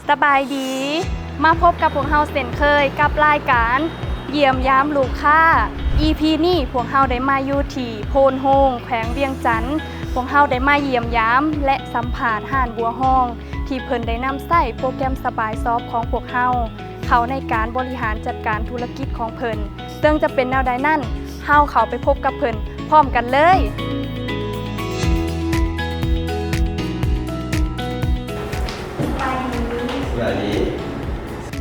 ສະບາຍດີ ມາພົບກັບພວກເຮົາເຊັ່ນເຄີຍກັບລາຍການຢ້ຽມຢາມລູກຄ້າ. ອີພີນີ້ພວກເຮົາໄດ້ມາຢູ່ທີ່ໂພນໂຮງ ແຂວງວຽງຈັນ. ພວກເຮົາໄດ້ມາຢ້ຽມຢາມ ແລະ ສຳພາດຮ້ານບົວຮອງ ທີ່ເພິ່ນໄດ້ນຳໃຊ້ໂປຣແກຣມສະບາຍຊອບຂອງພວກເຮົາ ເຂົ້າໃນການບໍລິຫານຈັດການທຸລະກິດຂອງເພິ່ນ. ເຊິ່ງຈະເປັນແນວໃດນັ້ນ, ເຮົາເຂົ້າໄປພົບກັບເພິ່ນພ້ອມກັນເລີຍ. ສະບາຍດີ.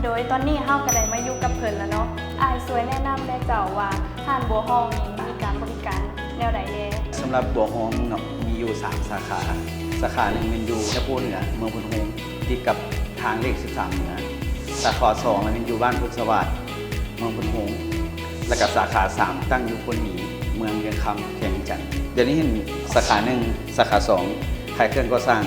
ໂດຍຕອນນີ້ເຮົາກໍໄດ້ມາຢູ່ກັບເພິ່ນແລ້ວເນາະ. ອ້າຍຊ່ວຍແນະນຳແດ່ເຈົ້າວ່າ ຮ້ານບົວຮອງນີ້ມີການບໍລິການແນວໃດແດ່? ສຳລັບບົວຮອງເນາະ ມີຢູ່ສາມສາຂາ. ສາຂາໜຶ່ງແມ່ນຢູ່ແຖວໂພເໜືອ ເມືອງໂພນໂຮງ ຕິດກັບທາງເລກສິບສາມເໜືອ. ສາຂາສອງແມ່ນຢູ່ບ້ານໂພນສະຫວາດ ເມືອງໂພນໂຮງ ແລ້ວກະສາຂາສາມຕັ້ງຢູ່ໂພນມີ ເມືອງວຽງຄຳ ແຂວງວຽງຈັນ. ດຽວນີ້ເຫັນສາຂາໜຶ່ງ ສາຂາສອງ ຂາຍເຄື່ອງກໍ່ສ້າງ,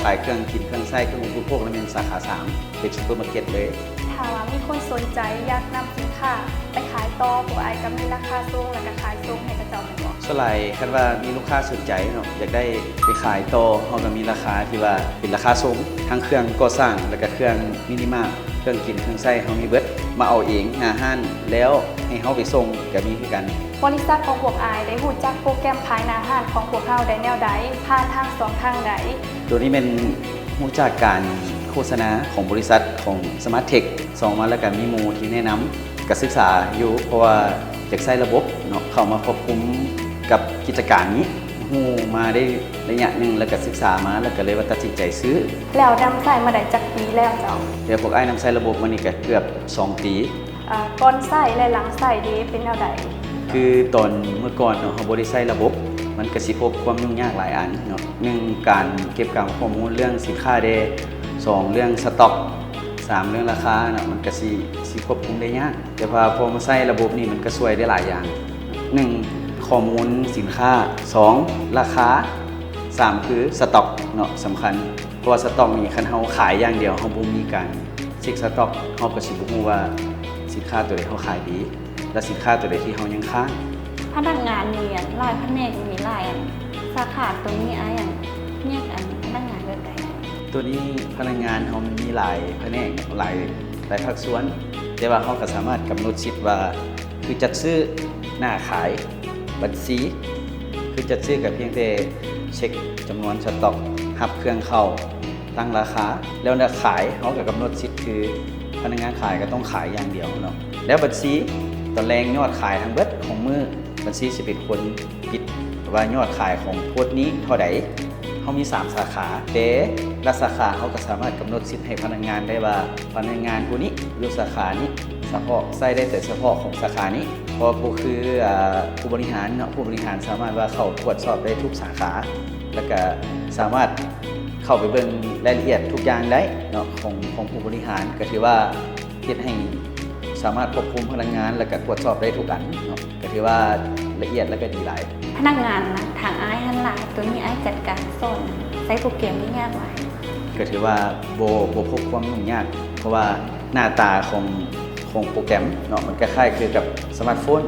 ຂາຍເຄື່ອງກິນເຄື່ອງໃຊ້ ເຄື່ອງອຸປະໂພກ ແລ້ວແມ່ນສາຂາສາມ ເປັນຊຸບເປີມາເກັດເລີຍ. ຖ້າວ່າມີຄົນສົນໃຈຢາກນຳສິນຄ້າໄປຂາຍຕໍ່, ພວກອ້າຍກໍມີລາຄາສົ່ງ ແລ້ວກໍຂາຍສົ່ງໃຫ້ເຂົາເຈົ້າແມ່ນບໍ່? ສ່ວນຫຼາຍຄັນວ່າມີລູກຄ້າສົນໃຈເນາະ ຢາກໄດ້ໄປຂາຍຕໍ່, ເຮົາກໍມີລາຄາທີ່ວ່າເປັນລາຄາສົ່ງ ທັງເຄື່ອງກໍ່ສ້າງ ແລ້ວກໍເຄື່ອງມິນິມາດ, ເຄື່ອງກິນເຄື່ອງໃຊ້ເຮົາມີເບິດ, ມາເອົາເອງໜ້າຮ້ານ ແລ້ວໃຫ້ເຮົາໄປສົ່ງກໍມີຄືກັນ. ບໍລິສັດຂອງພວກອ້າຍໄດ້ຮູ້ຈັກໂປຣແກຣມຂາຍໜ້າຮ້ານຂອງພວກເຮົາໄດ້ແນວໃດ? ຜ່ານທາງຊ່ອງທາງໃດ? ໂຕນີ້ແມ່ນຮູ້ຈັກການໂຄສະນາຂອງບໍລິສັດຂອງສະມາດເທັກ ສອງມາແລ້ວກະມີໝູ່ທີ່ແນະນຳ ກະສຶກສາຢູ່ ເພາະວ່າຢາກໃຊ້ລະບົບເນາະ ເຂົ້າມາຄວບຄຸມກັບກິດຈະການນີ້ ຮູ້ມາໄດ້ໄລຍະໜຶ່ງ ແລ້ວກະສຶກສາມາ ແລ້ວກະເລີຍວ່າຕັດສິນໃຈຊື້. ແລ້ວນຳໃຊ້ມາໄດ້ຈັກປີແລ້ວເຈົ້າ? ແລ້ວພວກອ້າຍນຳໃຊ້ລະບົບມານີ້ກະເກືອບສອງປີ. ອາ ກ່ອນໃຊ້ ແລະ ຫຼັງໃຊ້ເດ ເປັນແນວໃດ? ຄືຕອນເມື່ອກ່ອນເນາະ ເຮົາບໍ່ໄດ້ໃຊ້ລະບົບ ມັນກະຊິພົບຄວາມຫຍຸ້ງຍາກຫຼາຍອັນເນາະ. ໜຶ່ງ ການເກັບກຳຂໍ້ມູນເລື່ອງສິນຄ້າເດ, ສອງ ເລື່ອງສະຕັອກ, ສາມ ເລື່ອງລາຄາເນາະ ມັນກະຊິ ຊິຄວບຄຸມໄດ້ຍາກ. ແຕ່ວ່າພໍມາໃຊ້ລະບົບນີ້ ມັນກະຊ່ວຍໄດ້ຫຼາຍຢ່າງ. ໜຶ່ງ ຂໍ້ມູນສິນຄ້າ, ສອງ ລາຄາ, ສາມ ຄືສະຕັອກເນາະ ສຳຄັນ. ເພາະວ່າສະຕັອກນີ້ ຄັນເຮົາຂາຍຢ່າງດຽວ ເຮົາບໍ່ມີການເຊັກສະຕັອກ ເຮົາກໍຊິບໍ່ຮູ້ວ່າສິນຄ້າໂຕໃດເຮົາຂາຍດີ ແລະ ສິນຄ້າໂຕໃດທີ່ເຮົາຍັງຄ້າງ. ພະນັກງານມີອັນຫຼາຍພະແນກ ມີຫຼາຍອັນສາຂາ ໂຕນີ້ອ້າຍອັນແຍກອັນພະນັກງານແບບໃດ? ໂຕນີ້ພະນັກງານເຮົາມີຫຼາຍພະແນກ ຫຼາຍ ຫຼາຍພາກສ່ວນ ແຕ່ວ່າເຮົາກໍສາມາດກຳນົດສິດວ່າ ຄືຈັດຊື້, ໜ້າຂາຍ, ບັນຊີ. ຄືຈັດຊື້ກໍພຽງແຕ່ເຊັກຈຳນວນສະຕັອກ, ຮັບເຄື່ອງເຂົ້າ, ຕັ້ງລາຄາ. ແລ້ວໜ້າຂາຍເຮົາກໍກຳນົດສິດ ຄືພະນັກງານຂາຍກໍຕ້ອງຂາຍຢ່າງດຽວເນາະ. ແລ້ວບັນຊີ ຕອນແລງຍອດຂາຍທັງເບິດຂອງມື້ ບັນຊີຊິເປັນຄົນປິດວ່າຍອດຂາຍຂອງໂພດນີ້ເທົ່າໃດ. ເຮົາມີສາມສາຂາ ແຕ່ລະສາຂາເຮົາກໍສາມາດກຳນົດສິດໃຫ້ພະນັກງານໄດ້ວ່າ ພະນັກງານຜູ້ນີ້ຢູ່ສາຂານີ້ສະເພາະ ໃຊ້ໄດ້ແຕ່ສະເພາະຂອງສາຂານີ້. ເພາະບໍ່ຄື ອາ ຜູ້ບໍລິຫານເນາະ ຜູ້ບໍລິຫານສາມາດວ່າເຂົ້າກວດສອບໄດ້ທຸກສາຂາ ແລ້ວກະສາມາດເຂົ້າໄປເບິ່ງລາຍລະອຽດທຸກຢ່າງໄດ້ເນາະ ຂອງ ຂອງຜູ້ບໍລິຫານ ກະຖືວ່າ ເຮັດໃຫ້ສາມາດຄວບຄຸມພະນັກງານ ແລະ ກະກວດສອບໄດ້ທຸກອັນເນາະ ກະຖືວ່າລະອຽດ ແລະ ກະດີຫຼາຍ. ພະນັກງານນະ ທາງອ້າຍຫັ້ນຫຼາຍ ໂຕນີ້ອ້າຍຈັດການສອນໃຊ້ໂປຣແກຣມນີ້ຍາກຫຼາຍ? ກະຖືວ່າບໍ່ ບໍ່ພົບຄວາມຫຍຸ້ງຍາກ ເພາະວ່າໜ້າຕາຂອງ ຂອງໂປຣແກຣມເນາະ ມັນກະຄ້າຍຄືກັບສະມາດໂຟນ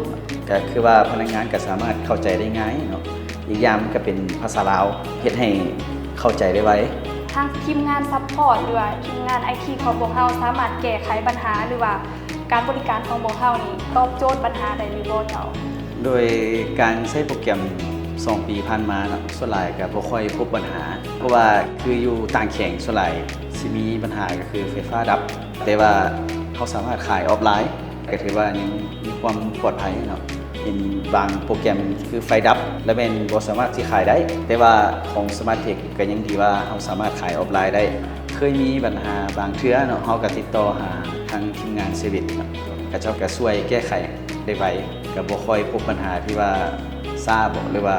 ກະຄືວ່າພະນັກງານກະສາມາດເຂົ້າໃຈໄດ້ງ່າຍເນາະ. ອີກຢ່າງມັນກະເປັນພາສາລາວ ເຮັດໃຫ້ເຂົ້າໃຈໄດ້ໄວ. ທາງທີມງານຊັບພອດ ຫຼືວ່າທີມງານໄອທີຂອງພວກເຮົາສາມາດແກ້ໄຂບັນຫາ ຫຼືວ່າການບໍລິການຂອງພວກເຮົານີ້ຕອບໂຈດບັນຫາໄດ້ຫຼືບໍ່ເຈົ້າ? ໂດຍການໃຊ້ໂປຣແກຣມສອງປີຜ່ານມາເນາະ ສ່ວນຫຼາຍກະບໍ່ຄ່ອຍພົບບັນຫາ ເພາະວ່າຄືຢູ່ຕ່າງແຂວງສ່ວນຫຼາຍຊິມີບັນຫາກະຄືໄຟຟ້າດັບ ແຕ່ວ່າເຮົາສາມາດຂາຍອອບລາຍ ກະຖືວ່າຍັງມີຄວາມປອດໄພເນາະ. ເຫັນບາງໂປຣແກຣມຄືໄຟດັບ ລະແມ່ນບໍ່ສາມາດຊິຂາຍໄດ້ ແຕ່ວ່າຂອງສະມາດເທັກກະຍັງດີວ່າເຮົາສາມາດຂາຍອອບລາຍໄດ້. ເຄີຍມີບັນຫາບາງເທື່ອເນາະ ເຮົາກະຕິດຕໍ່ຫາທາງທີມງານເຊີວິສເນາະ ເຂົາເຈົ້າກະຊ່ວຍແກ້ໄຂໄດ້ໄວ ກະບໍ່ຄ່ອຍພົບບັນຫາທີ່ວ່າຊ້າບໍ ຫຼືວ່າ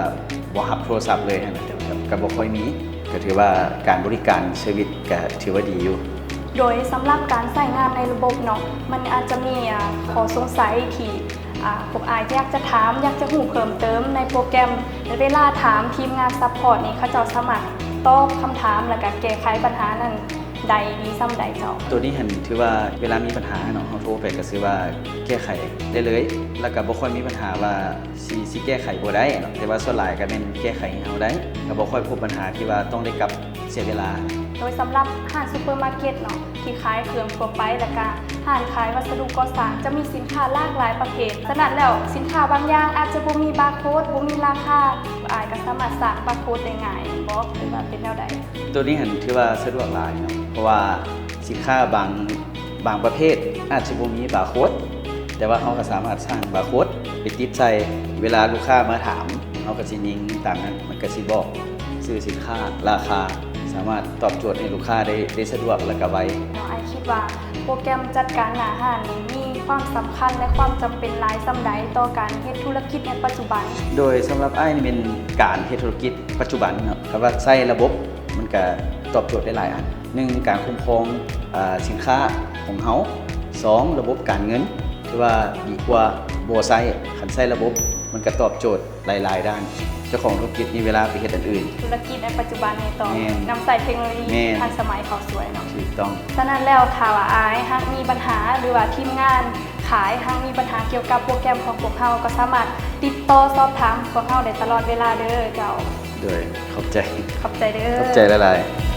ບໍ່ຮັບໂທລະສັບເລີຍຫັ້ນນະ ກະບໍ່ຄ່ອຍມີ. ກະຖືວ່າການບໍລິການເຊີວິສກະຖືວ່າດີຢູ່. ໂດຍສຳລັບການໃຊ້ງານໃນລະບົບເນາະ ມັນອາດຈະມີ ອາ ຂໍ້ສົງໄສທີ່ ອາ ພວກອ້າຍຢາກຈະຖາມ ຢາກຈະຮູ້ເພີ່ມເຕີມໃນໂປຣແກຣມ ແລະ ເວລາຖາມທີມງານຊັບພອດນີ້ ເຂົາເຈົ້າສາມາດຕອບຄຳຖາມ ແລະ ກະແກ້ໄຂບັນຫານັ້ນໄດ້ດີສ່ຳໃດເຈົ້າ? ໂຕນີ້ຫັ້ນຖືວ່າເວລາມີບັນຫາເນາະ ເຮົາໂທໄປກະຖືວ່າແກ້ໄຂໄດ້ເລີຍ ແລະ ກະບໍ່ຄ່ອຍມີບັນຫາວ່າ ຊິ ຊິແກ້ໄຂບໍ່ໄດ້ເນາະ ແຕ່ວ່າສ່ວນຫຼາຍກະແມ່ນແກ້ໄຂໃຫ້ເຮົາໄດ້ ກະບໍ່ຄ່ອຍພົບບັນຫາທີ່ວ່າຕ້ອງໄດ້ກັບເສຍເວລາ. ໂດຍສຳລັບຮ້ານຊຸບເປີມາເກັດເນາະ ທີ່ຂາຍເຄື່ອງທົ່ວໄປ ແລະກະຮ້ານຂາຍວັດສະດຸກໍ່ສ້າງ ຈະມີສິນຄ້າຫຼາກຫຼາຍປະເພດ. ສະນັ້ນແລ້ວ ສິນຄ້າບາງຢ່າງອາດຈະບໍ່ມີບາໂຄດ ບໍ່ມີລາຄາ, ອ້າຍກໍສາມາດສ້າງບາໂຄດໄດ້ງ່າຍແມ່ນບໍ່ ຫຼືວ່າເປັນແນວໃດ? ໂຕນີ້ຫັ້ນຖືວ່າສະດວກຫຼາຍເນາະ ເພາະວ່າສິນຄ້າບາງ ບາງປະເພດອາດຈະບໍ່ມີບາໂຄດ ແຕ່ວ່າເຮົາກໍສາມາດສ້າງບາໂຄດໄປຕິດໃສ່ ເວລາລູກຄ້າມາຖາມ ເຮົາກໍຊິຍິງຕາມນັ້ນ ມັນກໍຊິບອກຊື່ສິນຄ້າ, ລາຄາ, ສາມາດຕອບໂຈດໃຫ້ລູກຄ້າໄດ້ ໄດ້ສະດວກ ແລະກະໄວ. ເນາະ ອ້າຍຄິດວ່າໂປຣແກຣມຈັດການໜ້າຮ້ານນີ້ມີຄວາມສຳຄັນ ແລະຄວາມຈຳເປັນຫຼາຍສ່ຳໃດຕໍ່ການເຮັດທຸລະກິດໃນປັດຈຸບັນ? ໂດຍສຳລັບອ້າຍນີ້ແມ່ນການເຮັດທຸລະກິດປັດຈຸບັນເນາະ ຄຳວ່າໃຊ້ລະບົບ ມັນກະຕອບໂຈດໄດ້ຫຼາຍອັນ. ໜຶ່ງ ການຄຸ້ມຄອງ ອາ ສິນຄ້າຂອງເຮົາ. ສອງ ລະບົບການເງິນ ຖືວ່າດີກວ່າບໍ່ໃຊ້. ຄັນໃຊ້ລະບົບ ມັນກະຕອບໂຈດຫຼາຍໆດ້ານ. ເຈົ້າຂອງທຸລະກິດມີເວລາໄປເຮັດອັນອື່ນ. ທຸລະກິດໃນປັດຈຸບັນນີ້ຕ້ອງ ແມ່ນ ນຳໃຊ້ເທັກໂນໂລຊີ ແມ່ນ ທັນສະໄໝເຂົ້າຊ່ວຍເນາະ. ຖືກຕ້ອງ. ສະນັ້ນແລ້ວ ຖ້າວ່າອ້າຍຫາກມີບັນຫາ ຫຼືວ່າທີມງານຂາຍຫາກມີບັນຫາກ່ຽວກັບໂປຣແກຣມຂອງພວກເຮົາ ກໍສາມາດຕິດຕໍ່ສອບຖາມພວກເຮົາໄດ້ຕະຫຼອດເວລາເດີເຈົ້າ. ໂດຍ ຂອບໃຈ. ຂອບໃຈເດີ. ຂອບໃຈຫຼາຍໆ.